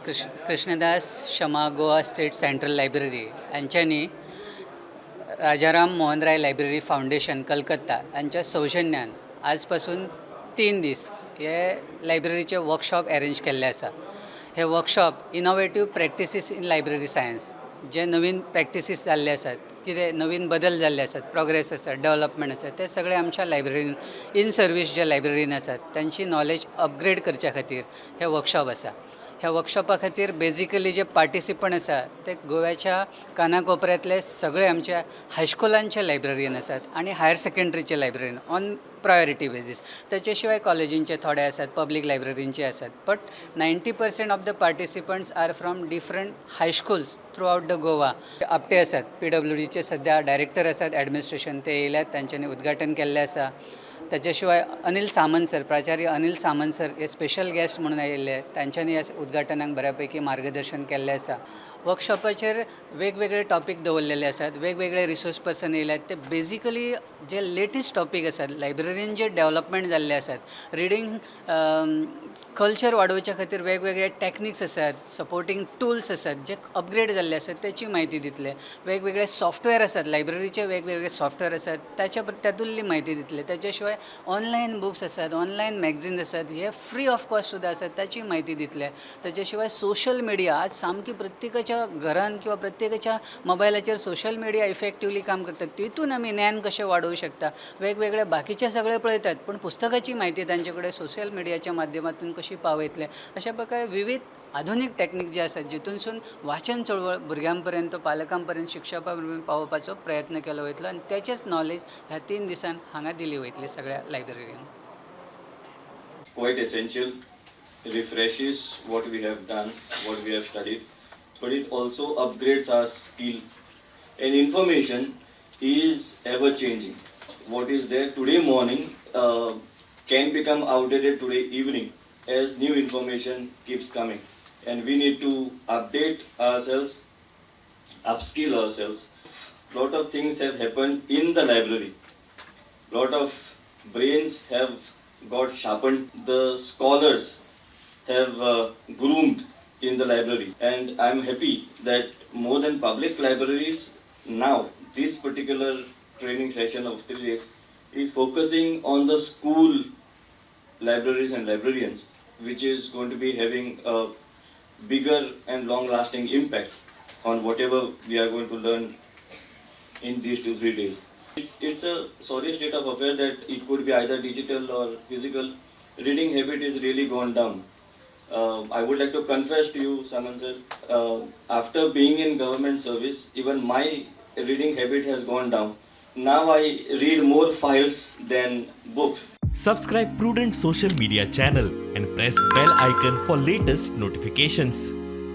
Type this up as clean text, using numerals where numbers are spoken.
Krishnadas Shama Goa state central library हांच्यांनी Rajaram Mohan Roy library foundation, Calcutta हांच्या सौजन्यान आज पासून 3 दीस हे लायब्ररीचे वर्कशॉप अरेंज केल्ले आसा. हे workshop innovative practices in library science, जे नवीन प्रॅक्टिसीस जाल्ले आसात, कितें नवीन बदल जाल्ले आसात, प्रोग्रेस आसा, डेवलपमेंट आसा, ते सगळे आमच्या लायब्ररीन इन सर्वीस जे लायब्ररीन आसात तांची नॉलेज अपग्रेड करच्या खातीर हे वर्कशॉप आसा. ह्या वर्कशॉपा खातीर बेजिकली जे पार्टिसिपंट आसा ते गोव्याच्या कानाकोपऱ्यांतले सगळे आमच्या हायस्कुलांचे लायब्ररीन आसात आनी हायर सेकंडरीचे लायब्ररीन ऑन प्रायोरिटी बेजीस. ताचे शिवाय कॉलेजींचे थोडे आसात, पब्लीक लायब्ररींचे आसात, but 90% of the participants are from different high schools throughout the Goa. Apte आसात, पीडब्ल्यूडीचे सध्या डायरेक्टर आसात ॲडमिनिस्ट्रेशन, ते येयल्यात, तांच्यांनी उद्घाटन केल्लें आसा. ताच्या शिवाय अनिल सामंत सर, प्राचार्य अनिल सामंत सर हे स्पेशल गेस्ट म्हणून आयिल्ले. तांच्यांनी ह्या उद्घाटनाक बऱ्यापैकी मार्गदर्शन केल्लें आसा. वर्कशॉपाचेर वेगवेगळे टॉपीक दवरलेले आसात, वेगवेगळे रिसोर्स पर्सन येयल्यात. ते बेजिकली जे लेटेस्ट टॉपीक आसात, लायब्ररीन जे डेवलपमेंट जाल्ले आसात, रिडींग कल्चर वाडोवच्या खातीर वेगवेगळे टॅक्निक्स आसात, सपोर्टींग टुल्स आसात, जे अपग्रेड जाल्ले आसात, त्याची म्हायती दितले. वेगवेगळे सॉफ्टवेअर आसात, लायब्ररीचे वेगवेगळे सॉफ्टवेअर आसात, ताच्या तातूंतली म्हायती दितले. ताच्या शिवाय ऑनलायन बुक्स आसात, ऑनलायन मॅगझिन्स आसात, हे फ्री ऑफ कॉस्ट सुद्दां आसात, ताची म्हायती दितले. ताच्या शिवाय सोशल मिडिया, आज सामकी प्रत्येकाच्या घरान किंवा प्रत्येकाच्या मोबायलाचेर सोशल मिडिया इफेक्टिवली काम करतात, तितून आमी ज्ञान कशें वाडोवंक शकता. वेगवेगळे बाकीचे सगळे पळयतात, पूण पुस्तकाची म्हायती तांचे कडेन सोशल मिडियाच्या माध्यमातून कशी पावयतले, अशा प्रकारे विविध आधुनीक टॅक्नीक जे आसात, जितूनसून वाचन चळवळ भुरग्यां पर्यंत, पालकां पर्यंत, शिक्षकां पर्यंत पावोवपाचो प्रयत्न केलो वयतलो आनी तेचेच नॉलेज ह्या 3 दिसान हांगा दिली वयतली सगळ्या लायब्ररीन. Quite essential, refreshes what we have done, what we have studied, but it also upgrades our skill. And information is ever changing. What is there today morning can become outdated today evening as new information keeps coming, and we need to update ourselves, upskill ourselves. Lot of things have happened in the library. Lot of brains have got sharpened. The scholars have groomed in the library, and I'm happy that more than public libraries, now this particular training session of 3 days is focusing on the school libraries and librarians, which is going to be having a bigger and long lasting impact on whatever we are going to learn in these 2-3 days. It's a sorry state of affair that it could be either digital or physical. Reading habit is really gone down. I would like to confess to you, Saman sir, after being in government service, even my reading habit has gone down. Now I read more files than books. Subscribe Prudent Social Media channel and press bell icon for latest notifications.